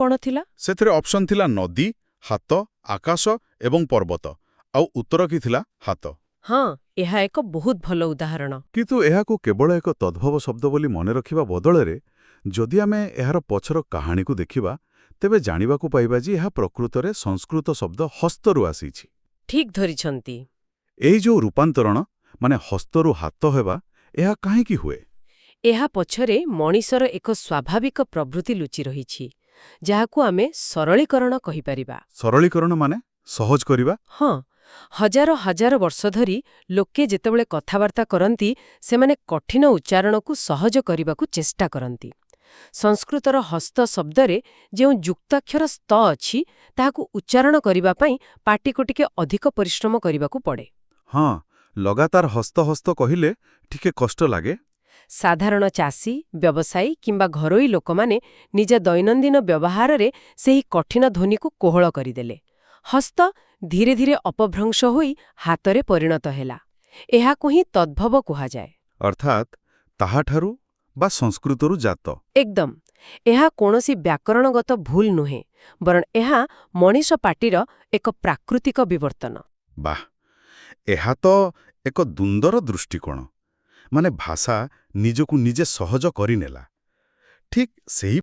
କଣ ଥିଲା? ସେଥିରେ ଅପସନ୍ ଥିଲା ନଦୀ, ହାତ, ଆକାଶ ଏବଂ ପର୍ବତ। ଆଉ ଉତ୍ତର କି ଥିଲା ହାତ। ହଁ, ଏହା ଏକ ବହୁତ ଭଲ ଉଦାହରଣ। କିନ୍ତୁ ଏହାକୁ କେବଳ ଏକ ତଦ୍ଭବ ଶବ୍ଦ ବୋଲି ମନେ ରଖିବା ବଦଳରେ ଯଦି ଆମେ ଏହାର ପଛର କାହାଣୀକୁ ଦେଖିବା, ତେବେ ଜାଣିବାକୁ ପାଇବା ଯେ ଏହା ପ୍ରକୃତରେ ସଂସ୍କୃତ ଶବ୍ଦ ହସ୍ତରୁ ଆସିଛି। ଠିକ୍ ଧରିଛନ୍ତି। ଏହି ଯେଉଁ ରୂପାନ୍ତରଣ, ମାନେ ହସ୍ତରୁ ହାତ ହେବା, ଏହା କାହିଁକି ହୁଏ? ଏହା ପଛରେ ମଣିଷର ଏକ ସ୍ୱାଭାବିକ ପ୍ରବୃତ୍ତି ଲୁଚି ରହିଛି, ଯାହାକୁ ଆମେ ସରଳୀକରଣ କହିପାରିବା। ସରଳୀକରଣ ମାନେ ସହଜ କରିବା? ହଁ, ହଜାର ହଜାର ବର୍ଷ ଧରି ଲୋକେ ଯେତେବେଳେ କଥାବାର୍ତ୍ତା କରନ୍ତି, ସେମାନେ କଠିନ ଉଚ୍ଚାରଣକୁ ସହଜ କରିବାକୁ ଚେଷ୍ଟା କରନ୍ତି। ସଂସ୍କୃତର ହସ୍ତ ଶବ୍ଦରେ ଯେଉଁ ଯୁକ୍ତାକ୍ଷର ସ୍ତ ଅଛି, ତାହାକୁ ଉଚ୍ଚାରଣ କରିବା ପାଇଁ ପାଟିକୁ ଟିକେ ଅଧିକ ପରିଶ୍ରମ କରିବାକୁ ପଡ଼େ। ହଁ, ଲଗାତାର ହସ୍ତ ହସ୍ତ କହିଲେ ଟିକେ କଷ୍ଟ ଲାଗେ। ସାଧାରଣ ଚାଷୀ, ବ୍ୟବସାୟୀ କିମ୍ବା ଘରୋଇ ଲୋକମାନେ ନିଜ ଦୈନନ୍ଦିନ ବ୍ୟବହାରରେ ସେହି କଠିନ ଧ୍ୱନିକୁ କୋହଳ କରିଦେଲେ। ହସ୍ତ ଧୀରେ ଧୀରେ ଅପଭ୍ରଂଶ ହୋଇ ହାତରେ ପରିଣତ ହେଲା। ଏହାକୁ ହିଁ ତଦ୍ଭବ କୁହାଯାଏ। ଅର୍ଥାତ୍ ତାହାଠାରୁ ବା ସଂସ୍କୃତରୁ ଜାତ। ଏକଦମ। ଏହା କୌଣସି ବ୍ୟାକରଣଗତ ଭୁଲ ନୁହେଁ, ବରଂ ଏହା ମଣିଷ ପାଟିର ଏକ ପ୍ରାକୃତିକ ବିବର୍ତ୍ତନ। ବାଃ, ଏହା ତ ଏକ ସୁନ୍ଦର ଦୃଷ୍ଟିକୋଣ। ମାନେ ଭାଷା ନିଜକୁ ନିଜେ ସହଜ କରିନେଲା। ଠିକ୍ ସେହି